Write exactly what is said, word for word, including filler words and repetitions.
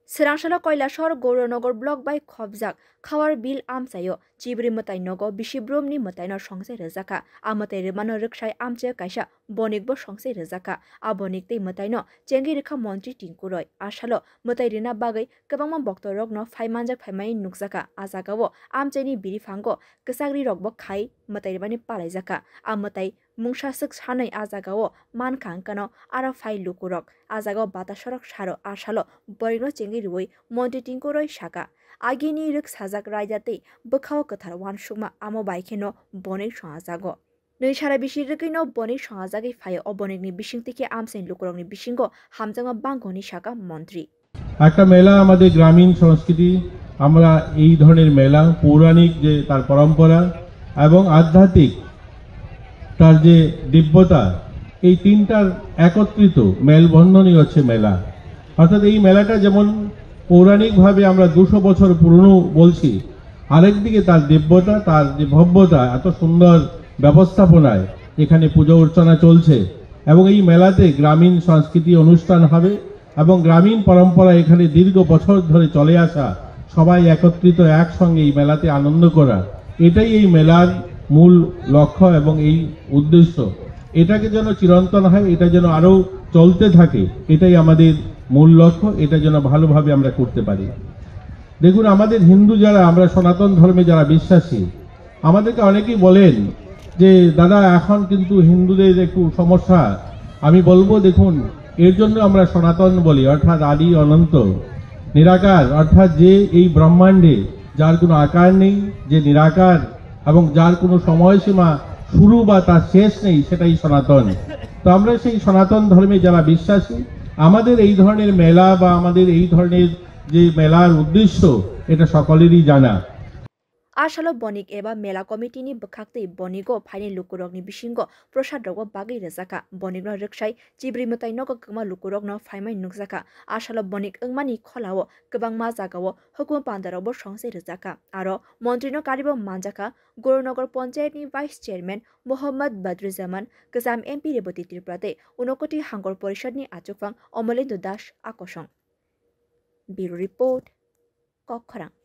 Swrangsalo Kailasor Gauranagar block bai khopjak Khawar Bill amchaio chibri mwtai nogo bisi brumni mwtaino songchai rwjakha. A mwtai rwmano rwksai amchaio kaisa bonik bo songchai rwjakha. A bonik tei mwtaino chengwi rwkha Montri Tinku Roy. A salo mwtai rwna bagwi kwbangma boktorokno phai manjak phaimani nukjakha. A jagao amchaini biriphango kwchakrirokbo khai mwtai rwmani palaijakha. A mwtai mungsa swk sanwi a jagao mankha, hwnkano aro phai lukurok. A jagao batasorok saro a salo borikno chengwi rwui Montri Tinku Roy saka, agini rwksajak raida tei bwkhao kwthar uansukma amo bai kheno bonik songjago. Nwi sara bisi rwgwino bonik songajagwi phaio. O bonikni bisingtwi khe amchaini lukurokni bisingo hamjakma bango hwnwi saka Montri. একটা মেলা আমাদের গ্রামীণ সংস্কৃতি, আমরা এই ধরনের মেলা পৌরাণিক যে তার পরম্পরা এবং আধ্যাত্মিক তার যে দিব্যতা, এই তিনটার একত্রিত মেলবন্ধনই হচ্ছে মেলা। অর্থাৎ এই মেলাটা যেমন পৌরাণিকভাবে আমরা দুশো বছর পুরনো বলছি, আরেকদিকে তার দিব্যতা, তার যে ভব্যতা, এত সুন্দর ব্যবস্থাপনায় এখানে পুজো অর্চনা চলছে এবং এই মেলাতে গ্রামীণ সাংস্কৃতিক অনুষ্ঠান হবে এবং গ্রামীণ পরম্পরা এখানে দীর্ঘ বছর ধরে চলে আসা, সবাই একত্রিত একসঙ্গে এই মেলাতে আনন্দ করা, এটাই এই মেলার মূল লক্ষ্য এবং এই উদ্দেশ্য। এটাকে যেন চিরন্তন হয়, এটা যেন আরও চলতে থাকে, এটাই আমাদের মূল লক্ষ্য, এটা যেন ভালোভাবে আমরা করতে পারি। দেখুন, আমাদের হিন্দু যারা, আমরা সনাতন ধর্মে যারা বিশ্বাসী, আমাদেরকে অনেকেই বলেন যে, "দাদা, এখন কিন্তু হিন্দুদের একটু সমস্যা।" আমি বলবো, দেখুন, এর জন্য আমরা সনাতন বলি, অর্থাৎ আদি অনন্ত, নিরাকার, অর্থাৎ যে এই ব্রহ্মাণ্ডে যার কোনো আকার নেই, যে নিরাকার এবং যার কোনো সময়সীমা শুরু বা তার শেষ নেই, সেটাই সনাতন। তো আমরা সেই সনাতন ধর্মে যারা বিশ্বাসী, আমাদের এই ধরনের মেলা বা আমাদের এই ধরনের যে মেলার উদ্দেশ্য, এটা সকলেরই জানা। A salo bonik eba mela committee ni bwkhaktwi bonigo phainai lukurokni bisingo prosad rokbo bagwi rwjakha. Bonikno rwksai chibri mwtai nogo kwma lukurokno phaimani nukjakha. A salo bonik wngmani kholao kwbangma jagao hukumu pandarokbo songchai rwjakha. Aro montrino karibo manjakha Goranagar Panchayatni Vice Chairman Mohammad Badruzzaman, kwcham M P Rebati Tripura tei Unakoti Hangkor Porishadni achukphang Omolendu Das Akosong. Bureau Report, Kokkhorang.